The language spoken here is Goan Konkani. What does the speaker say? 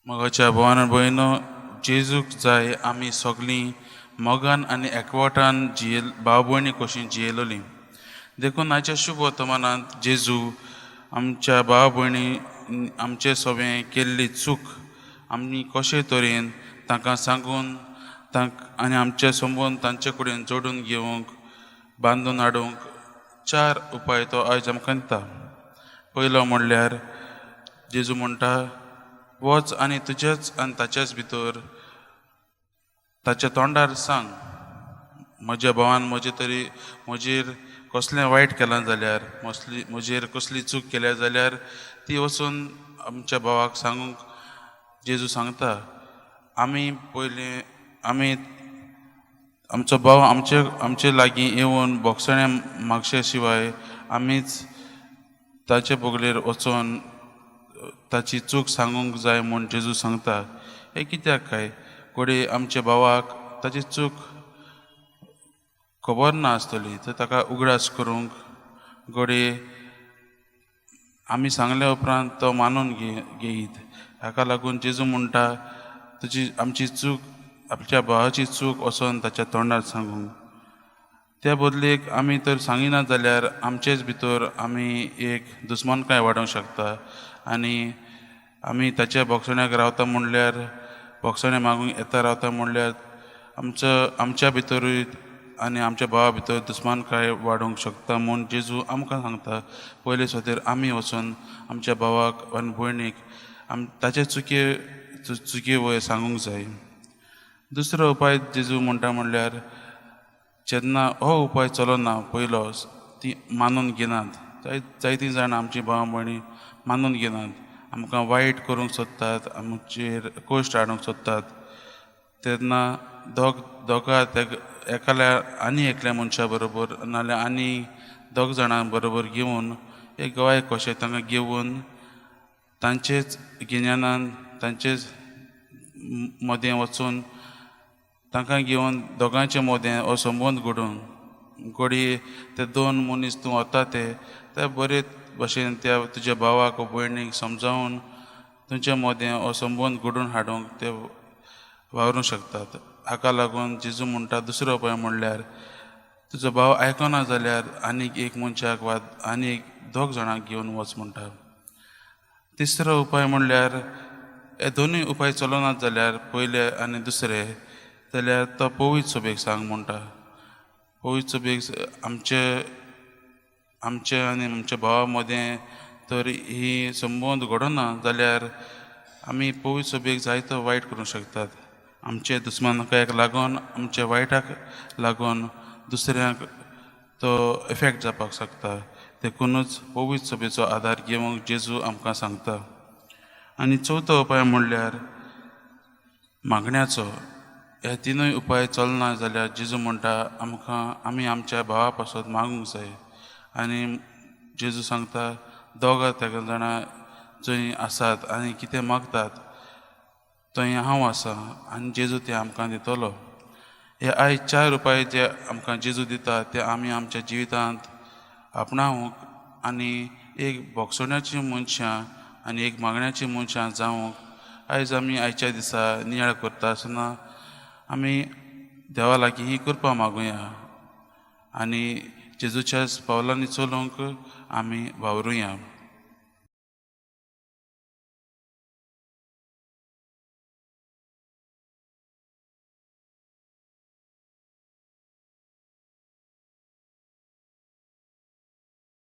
मोगाच्या भावान भयणो, जेजूक जाय आमी सगळीं मोगान आनी एकवटान जिये, भाव भयणी कशीं जियेलोलीं. देखून आयच्या शुभ वर्तमानांत जेजू आमच्या भाव भयणी आमचे सोबें केल्ली चूक आमी कशे तरेन तांकां सांगून आनी आमचे संबंद तांचे कडेन जोडून घेवंक, बांदून हाडूंक चार उपाय तो आयज आमकां दिता. पयलो म्हणल्यार जेजू म्हणटा, वच आनी तुजेच आनी ताचेच भितर ताच्या तोंडार सांग, म्हज्या भावान म्हजे तरी म्हजेर कसलें वायट केलां जाल्यार, म्हजेर कसली चूक केल्या जाल्यार ती वचून आमच्या भावाक सांगूंक जेजू सांगता. आमी पयलीं आमी आमचो भाव आमचे आमचे लागीं येवन बोगसणें मागचे शिवाय आमीच ताचे बगलेर वचोन ताची चूक सांगूंक जाय म्हूण जेजू सांगता. हें कित्याक काय घडये आमच्या भावाक ताची चूक खबर ना आसतली, तर ताका उगडास करूंक घडये आमी सांगल्या उपरांत तो मानून घेयत. हाका लागून जेजू म्हणटा, तुजी आमची चूक, आमच्या भावाची चूक वचोन ताच्या तोंडार सांगूंक. त्या बदलेक आमी तर सांगिना जाल्यार आमचेच भितर आमी एक दुस्मानकाय वाडोवंक शकता आनी आमी ताच्या बोगसण्याक रावता म्हणल्यार, बोगसणें मागूंक येता रावता म्हणल्यार आमचो आमच्या भितरूय आनी आमच्या भावा भितर दुस्मानकाय वाडोवंक शकता म्हूण जेजू आमकां सांगता. पयले सुवातेर आमी वचून आमच्या भावाक आनी भयणीक ताचे चुके वयर सांगूंक जाय. दुसरो उपाय जेजू म्हणटा म्हणल्यार, जेन्ना हो उपाय चलना पयलो, ती मानून घेनात, जायतीं जाणां आमची भाव भयणी मानून घेनात, आमकां वायट करूंक सोदतात, आमचेर कश्ट हाडूंक सोदतात, तेन्ना दोगा एकाल्या आनी एकल्या मनशा बरोबर नाल्यार आनी दोग जाणां बरोबर घेवन एक गवाय कशें तांकां घेवन तांचेच गिन्यानान तांचेच मदें वचून तांकां घेवन दोगांयचे मदें हो संबंद घडोवन घडये ते दोन मनीस तूं वता ते बरे भशेन त्या तुज्या भावाक वा भयणीक समजावन तुमच्या मदें हो संबंद घडोवन हाडूंक ते वावरूंक शकतात. हाका लागून जेजू म्हणटा, दुसरो उपाय म्हणल्यार तुजो भाव आयकना जाल्यार आनीक एक मनशाक वा आनीक दोग जाणांक घेवन वच म्हणटा. तिसरो उपाय म्हणल्यार हे दोनूय उपाय चलनात जाल्यार, पयले आनी दुसरे, जाल्यार तो पवित्र सभेक सांग म्हणटा. पवित्र सभेक आमचे आमचे आनी आमच्या भावा मदें तर ही संबंद घडना जाल्यार आमी पवित्र सभेक जायतो वायट करूंक शकतात. आमचे दुस्मानकायेक लागून, आमच्या वायटाक लागून दुसऱ्यांक तो इफेक्ट जावपाक शकता. देखुनूच पवित्र सभेचो आदार घेवंक जेजू आमकां सांगता. आनी चवथो उपाय म्हणल्यार मागण्याचो. हे तिनूय उपाय चलना जाल्यार जेजू म्हणटा आमकां आमी आमच्या भावा पासत मागूंक जाय. आनी जेजू सांगता, दोगां तेगां जाणां जंय आसात आनी कितें मागतात थंय हांव आसा आनी जेजू ते आमकां दितलो. हे आयज चार उपाय जे आमकां जेजू दिता ते आमी आमच्या जिवितांत आपणावंक आनी एक बोगसण्याची मनशां आनी एक मागण्याची मनशां जावंक आयज आमी आयच्या दिसा नियाळ करता आसतना आमी देवा लागीं ही कृपा मागुया आनी जेजूच्या पावलांनी चलूंक आमी वावरुया.